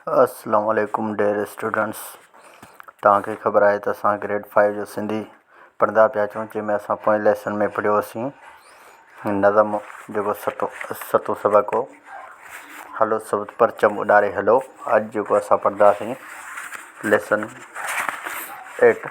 السلام عليڪم dear students توهان کي خبر آهي ته اسان گريڊ فائيو جو سنڌي پڙهندا پيا اچون جنهن ۾ اسان پوئين ليسن ۾ پڙهيوسين نظم جيڪو ستون ستون سبق هو هلو سبز پرچم اڏاري هلو اڄ جيڪو اسان پڙهنداسين ليسن ايٽ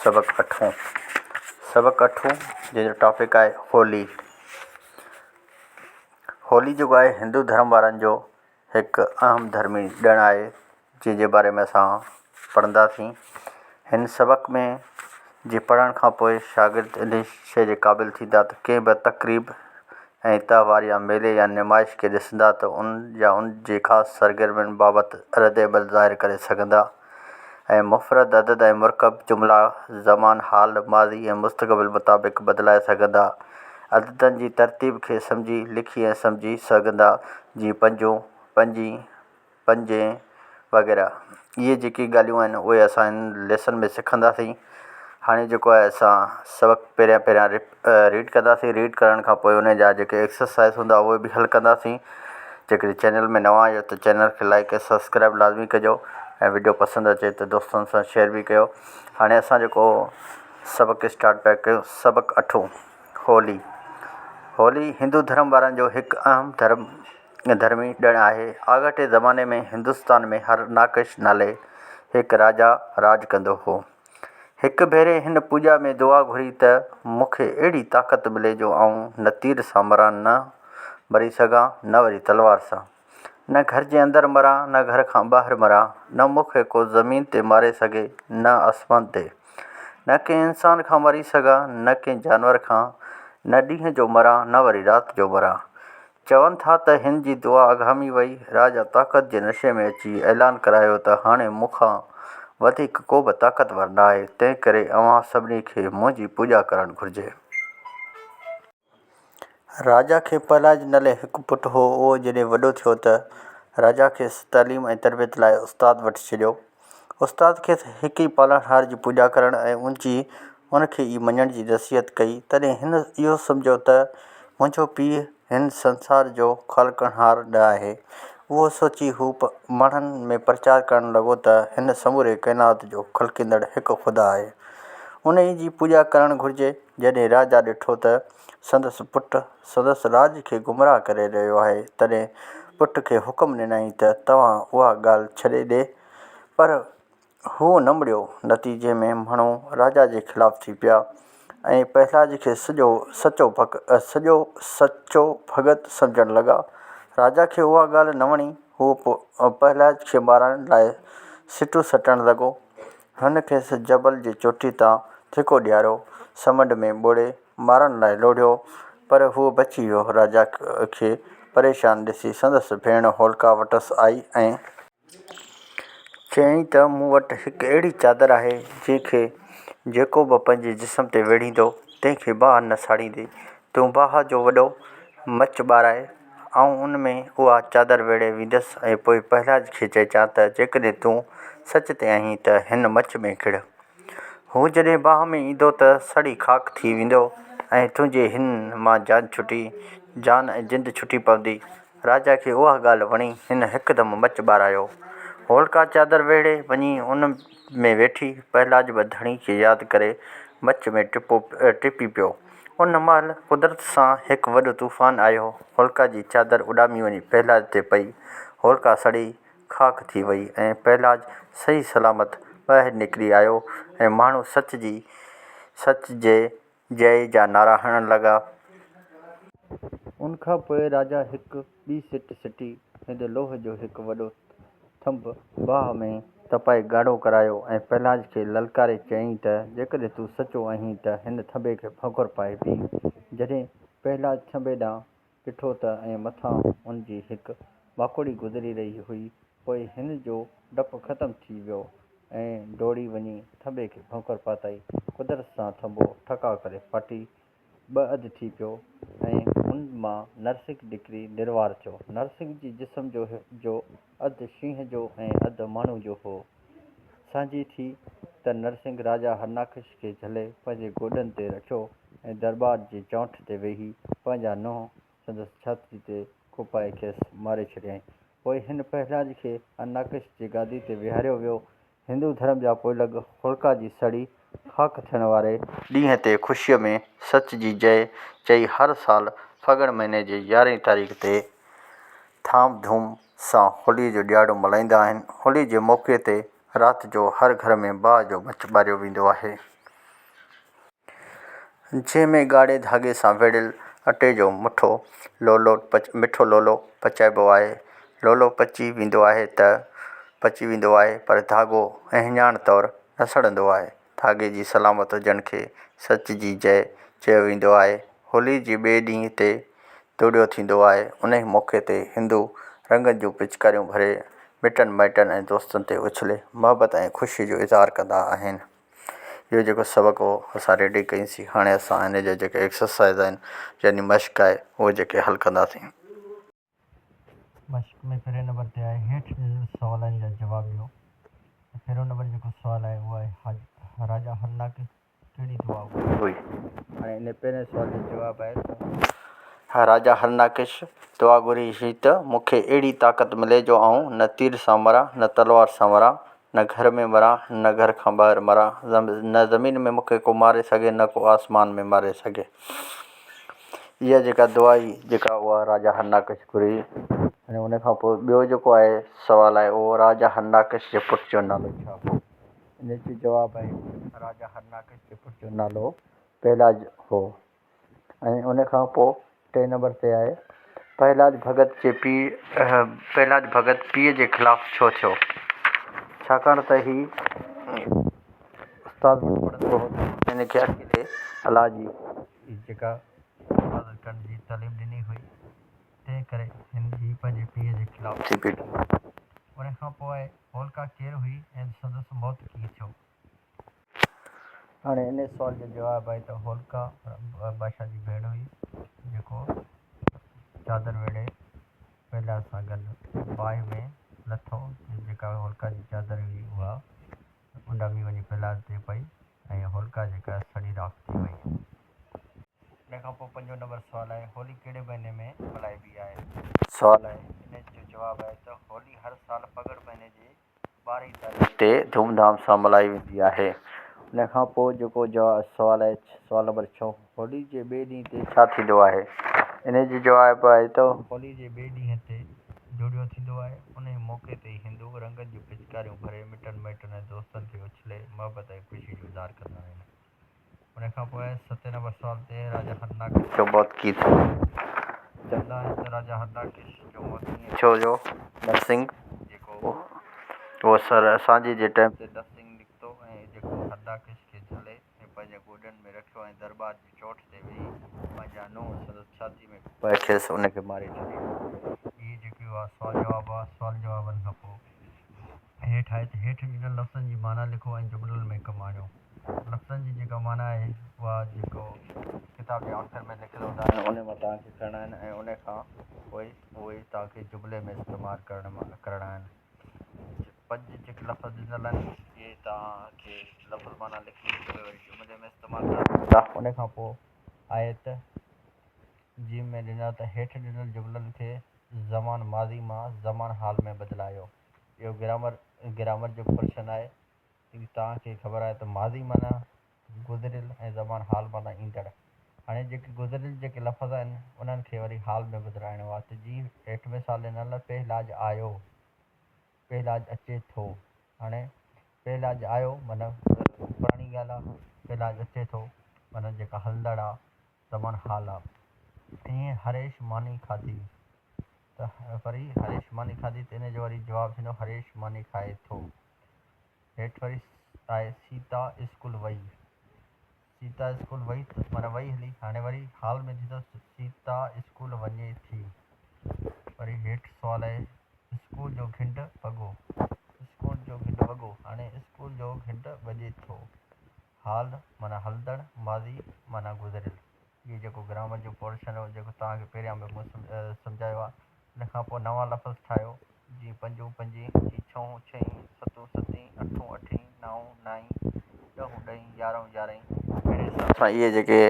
سبق اٺون سبق اٺون جنهن جو ٽاپڪ آهي هولي هولي جيڪو آهي هندو ڌرم وارن جو هڪ اهم ڌرمي ڏڻ آهي جنهن جي باري ۾ اسان پڙهنداسين. هن سبق ۾ جي پڙهڻ کان پوء شاگرد انهي شيء جي قابل ٿيندا ته ڪنهن به تقريب ۽ تهوار يا ميلي يا نمائش کي ڏسندا ته ان يا ان جي خاص سرگرمين بابت ردعمل ظاهر ڪري سگهندا ۽ مفرد عدد ۽ مرڪب جملا زمان حال، ماضي ۽ مستقبل مطابق بدلائي سگهندا. عددن جي ترتيب کي سمجهي، لکي ۽ سمجهي سگهندا، جيئن پنجون، پنجين، پنجين وغيره. اهي جيڪي ڳالهيون آهن اهي اسان هن ليسن ۾ سکنداسين. هاڻي جيڪو آهي اسان سبق پهريان پهريان ريڊ ڪنداسين. ريڊ ڪرڻ کان پوء ان جا جيڪي ايڪسرسائز هوندا اهي به حل ڪنداسين. جيڪڏهن چينل ۾ نوان آهيو ته چينل کي لائيڪ ۽ سبسڪرائيب لازمي ڪجو ۽ وڊيو پسند اچي ته دوستن سان شيئر به ڪيو. هاڻي اسان جيڪو سبق اسٽارٽ پيا ڪيون سبق اٺون هولي هولي هندو ڌرم وارن جو هڪ اهم ڌرم ڌرمي ڏڻ آهي. آڳاٽي زماني ۾ هندستان ۾ هرناڪش نالي هڪ راجا راڄ ڪندو هو. هڪ ڀيري هن پوڄا ۾ دعا گهري ته مون کي اهڙي طاقت ملي جو آئون نه تير سان مران نه مري سگهان نه وري تلوار سان. نه گهر جي اندر مران نه گهر کان ٻاهر مران، نه مون کي ڪو زمين تي ماري سگهي نه آسمان تي. نه ڪنهن انسان کان مري سگهان نه ڪنهن جانور کان، نه ڏينهن جو مران نه وري رات جو مران. چون ٿا ته هن جي دعا اگهامي وئي. راجا طاقت جي نشي ۾ اچي اعلان ڪرايو ته هاڻي مون کان وڌيڪ ڪوبه طاقتور ناهي، تنهنڪري اوهان سڀني کي منهنجي پوڄا ڪرڻ گهرجي. راجا کي پهلاج نالي هڪ پٽ هو. اهو جڏهن وڏو ٿيو ته راجا کيس تعليم ۽ تربيت لاء استاد وٽ ڇڏيو. استاد کيس هڪ ئي پالڻهار جي پوڄا ڪرڻ ۽ ان جي ان کي ئي مڃڻ جي نصيحت ڪئي. تڏهن هن اهو سمجهيو ته منهنجو پيء هن سنسار جو خلقڻهار نه آهي. اهو سوچي هو ماڻهن ۾ پرچار ڪرڻ لڳو ته هن سموري ڪائنات جو خلقيندڙ هڪ خدا آهي. انهيء جي پوڄا ڪرڻ گهرجي. جڏهن راجا ڏٺو ته سندس پٽ سندس راڄ کي گمراهه ڪري رهيو آهي، تڏهن پٽ کي حڪم ڏنائين ته توهان اها ڳالهه ڇڏي ڏي، پر هو نه مڙيو. نتيجي ۾ ماڻهو راجا جي خلاف ٿي پيا ۽ پهلاج کي سڄو سچو سڄو سچو ڀڳت سمجهڻ لڳا. راجا کي اها ڳالهه نه وڻي. هو پهلاج کي مارڻ لاء سٽون سٽڻ لڳو. هن کيس جبل جي چوٽيء تان ڌڪو ڏياريو، سمنڊ ۾ ٻوڙي مارڻ لاء لوڙهيو، پر هو بچي ويو. راجا کي پريشان ڏسي سندس ڀيڻ هولڪا وٽس آئي ۽. چيائين ته مون وٽ هڪ اهڙي چادر آهي، جنهن کي جيڪو به پنهنجي جسم تي ويڙهيندو، تنهن کي باهه نه ساڙيندي. تون باهه جو وڏو مچ ٻارائي، آئون ان ۾ اها چادر ويڙهي ويندس ۽ پوء پهلاج کي چئجان ته جيڪڏهن تون سچ تي آهين ته هن مچ ۾ گهڙ. هو جڏهن باهه ۾ ايندو ته سڙي خاڪ ٿي ويندو ۽ تنهنجي هن مان جان ڇٽي، جان ۽ جند ڇٽي پوندي. راجا کي اها ڳالهه وڻي. هن هڪدم مچ ٻارايو. هولڪا چادر ويڙهي وڃي ان ۾ ويٺي. پهلاج به ڌڻي کي ياد ڪري مچ ۾ ٽپو ٽپي پيو. ان مهل قدرت سان هڪ وڏو طوفان آيو. هولڪا جي چادر اڏامي وڃي پهلاج تي پئي. هولڪا سڙي خاڪ ٿي وئي ۽ پهلاج صحيح سلامت ٻاهر نڪري آيو ۽ ماڻهو سچ جي سچ جي جئي جا نعرا هڻڻ لڳا. ان کان پوء راجا هڪ ٻي سٽ سٽي هن لوهه جو هڪ وڏو ٿنڀ باهه ۾ تپائي ڳاڙهو ڪرايو ۽ پهلاج کي للڪاري چيائين ته جيڪڏهن تون سچو آهين ته هن ٿنڀي کي ڀنڪر پائي بيهه. جڏهن پهلاج ٿنڀي ڏانهن ڏٺو ته ۽ مٿان ان جي هڪ ماڪوڙي گذري رهي هئي. پوء هن جو ڊپ ختم ٿي ويو ۽ ڊوڙي وڃي ٿنڀي کي ڀونڪر پاتائين. قدرت سان ٿنڀو ٺڪاء ڪري ڦاٽي ٻه اڌ ٿي پيو ۽ ان مان نرسنگهه نڪري نروار ٿيو. نرسنگهه جي جسم جو جو اڌ شينهن جو ۽ اڌ ماڻهوء جو هو. سانجهي ٿي ته نرسنگهه راجا هرناڪش کي جهلي پنهنجي گوڏن تي رکيو ۽ درٻار جي چؤنٺ تي ويهي پنهنجا ننهن سندس ڇاتيء تي کوپائي کيس ماري ڇڏيائين. پوء هن پهلاج کي هرناڪش جي گادي تي ويهاريو ويو. هندو ڌرم جا پوئلڳ هولڪا جي سڙي خاڪ ٿيڻ واري ڏينهن تي خوشيء ۾ سچ جي جئه چئي هر سال ڦڳڻ مهيني جي يارهين تاريخ تي ڌام ڌوم سان هوليء جو ڏهاڙو ملهائيندا آهن. هوليء جي موقعي تي رات جو هر گهر ۾ باهه جو مچ ٻاريو ويندو آهي. جنهن ۾ ڳاڙهي ڌاڳي سان ويڙهيل اٽي جو مٺو لولو مٺو لولو پچائبو آهي. لولو پچي ويندو آهي ته پچي ويندو آهي پر ڌاڳو اهڃاڻ طور نه سڙندو آهي. ڌاڳي جي سلامت هجڻ کي سچ جي جئه چيو ويندو آهي. هولي جي ٻئي ڏينهن تي ڌوڙيو ٿيندو آهي. انهي موقعي تي هندو رنگن جون پچڪاريون ڀري مٽن مائٽن ۽ دوستن تي اڇلي محبت ۽ خوشي جو اظهار ڪندا آهن. اهو جيڪو سبق هو اسان ريڊي ڪئيسين هاڻي اسان هن جا جيڪي ايڪسرسائز آهن يعني مشق آهي اهو جيڪي حل ڪنداسين. مشق ۾ پهرين نمبر تي آهي هيٺ ڏنل سوالن جا جواب ڏيو. پهريون نمبر جيڪو سوال آهي اهو آهي راجا هرناڪش ڪهڙي دعا گهري هئي؟ هاڻي ان پهرين سوال جو جواب آهي ته راجا هرناڪش دعا گهري هئي ته مون کي اهڙي طاقت ملي جو آئون نه تير سان مران نه تلوار سان مران نه گهر ۾ مران، نه گهر کان ٻاهر مران، نه زمين ۾ مون کي ڪو ماري سگهي، نه ڪو آسمان ۾ ماري سگهي. اها جيڪا دعا هئي، جيڪا اها راجا هرناڪش گهري هئي. ۽ ان کان پوء ٻيو جيڪو آهي سوال آهي اهو راجا هرناڪش جي پٽ جو نالو ڇا هو؟ ان جو جواب آهي راجا هرناڪش جي پٽ جو نالو پهلاج هو. ۽ ان کان پوء ٽئين نمبر تي آهي پهلاج ڀڳت جي پيء پهلاج ڀڳت پيء جي خلاف ڇو ٿيو؟ ڇاڪاڻ ته هي استاد وٽ پڙهندو هو ته هن کي اڪيلي الله جي جيڪا عبادت ڪرڻ جي تعليم ڏني هئي تنهن ڪري هن هي پنهنجي پيء جي خلاف ٿي بيٺو. ان کان پوء آهي هولڪا ڪير هئي ۽ سندس موت ڪيئن ٿيو؟ هاڻي انهي سوال جو جواب آهي ته هولڪا بادشاهه جي ڀيڻ هئي جيڪو چادر ويڙهي پهلاج سان گڏ باهه ۾ لٿو جيڪا هولڪا جي چادر هئي اها اڏامي وڃي پهلاج تي پئي ۽ هولڪا جيڪا سڙي راک ٿي وئي. ان کان پوء پنجون نمبر سوال آهي هولي ڪهڙي مهيني ۾ ملهائبي آهي؟ سوال آهي ان جو جواب آهي ته هولي هر سال پڳڙ مهيني جي ٻارهين تاريخ تي ڌوم ڌام سان ملهائي ويندي آهي. ان کان پوء جيڪو سوال آهي سوال نمبر ڇهون هولي جي ٻئي ڏينهن تي ڇا ٿيندو آهي؟ ان جو جواب آهي ته هولي جي ٻئي ڏينهن تي جوڙيو ٿيندو آهي. انهي موقعي تي هندو رنگن جون پچڪاريون ڀري مٽن مائٽن ۽ دوستن کي اڇلي محبت ۽ خوشي جو اظهار ڪندا آهن. ان کان پوء ستين نمبر سوال تي راجا هرناڪش جو موت ڪيئن ٿيو؟ چوندا آهن ته راجا هرناڪش جو موت ائين ٿيو جو نرسنگهه جيڪو هو اهو سانجهي جي ٽائيم تي نرسنگهه نڪتو ۽ جيڪو هرناڪش کي جهلي ۽ پنهنجي گوڏن ۾ رکيو ۽ درٻار جي چوٽ تي ويهي پنهنجا ننهن سندس ڇاتي ۾ کوپائي کيس ان کي ماري ڇڏيو. اهي جيڪي هئا سوال جواب هئا. سوال جوابن کان پوء هيٺ آهي ته هيٺ ڏنل لفظن جي معنيٰ لکو ۽ جملن ۾ ڪم آڻيو. لفظن جي جيڪا معنيٰ آهي اها جيڪو ڪتاب جي آخر ۾ لکيل هوندا آهن انهي مان توهان کي کڻڻا آهن ۽ انهي کان پوء اهي توهان کي جملي ۾ استعمال ڪرڻا آهن. پنج جيڪي لفظ ڏنل آهن اهي توهان کي لفظ معنيٰ لکي اهي وري جملي ۾ استعمال ڪرڻا پوندا. انهي کان پوء آهي ته جيم ۾ ڏنل ته هيٺ ڏنل جملن کي زمان ماضي مان زمان حال ۾ بدلايو. اهو گرامر گرامر جو پورشن آهي. توهان کي خبر آهي ته ماضي معنيٰ گذريل ۽ زمان حال معنيٰ ايندڙ. هاڻي جيڪي گذريل جيڪي لفظ آهن انهن کي وري حال ۾ بدلائڻو آهي ته جيئن هيٺ مثال ڏنل آهي پهلاج آيو، پهلاج اچي ٿو. هاڻي پهلاج آيو معنيٰ پراڻي ڳالهه آهي، پهلاج اچي ٿو معنيٰ جيڪا هلندڙ آهي. زمان حال آ. ائين هريش ماني کاڌي ته وري هريش ماني کاڌي ته ان جو وري جواب ٿيندو هريش ماني کائي ٿو. هيٺ وري آهي سيتا اسڪول وئي. سيتا اسڪول وئي ته معنيٰ وئي هلي هاڻي وري حال ۾ ٿيندو سيتا اسڪول وڃي ٿي. وري هيٺ سوال آهي اسڪول جو گهنڊ وڳو. اسڪول جو گهنڊ وڳو هاڻي اسڪول جو گهنڊ وڄي ٿو. حال معنيٰ هلندڙ، ماضي معنيٰ گذريل. هي جيڪو گرامر جو پورشن هو جيڪو توهان کي پهريان به مون سمجهايو آهي. ان کان پوء نوان لفظ ٺاهيو جيئن پنجون پنجين، جيئن ڇهون ڇهين، ستون ستين، اٺون اٺين، نائون نائين، ڏهون ڏهين، يارهون يارهين اهڙي حساب سان اهي جيڪي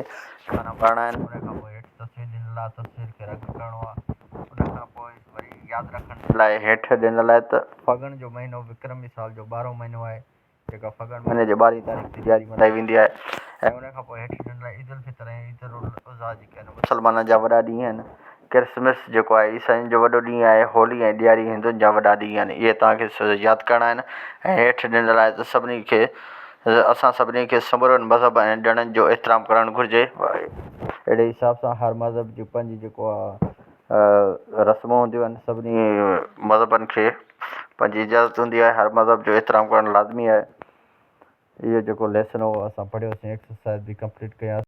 خانا ڀرڻا آهن. ان کان پوء هيٺ تصوير ڏنل آهي تصوير کي رنگ ڪرڻو آهي. ان کان پوء وري ياد رکڻ جي لاء هيٺ ڏنل آهي ته ڦڳڻ جو مهينو وڪرمي سال جو ٻارهون مهينو آهي، جيڪا ڦڳڻ مهيني جي ٻارهين تاريخ تي ڏياري ملهائي ويندي آهي ۽ ان کان پوء هيٺ ڏنل آهي عيد الفطر ۽ عيد الاضحيٰ جيڪي آهن مسلمانن جا وڏا ڏينهن آهن. ڪرسمس جيڪو آهي عيسائين جو وڏو ڏينهن آهي، هولي ۽ ڏياري هندن جا وڏا ڏينهن آهن. اهي توهان کي ياد ڪرڻا آهن ۽ هيٺ ڏنل آهي ته سڀني کي اسان سڀني کي سمورن مذهب ۽ ڏڻن جو احترام ڪرڻ گهرجي. اهڙي حساب سان هر مذهب جون پنهنجي جيڪو آهي رسمون هونديون آهن سڀني مذهبن کي پنهنجي اجازت هوندي آهي هر مذهب جو احترام ڪرڻ لازمي آهي. اهو جيڪو ليسن هو اسان پڙهيوسين ايڪسرسائز به ڪمپليٽ ڪياسين.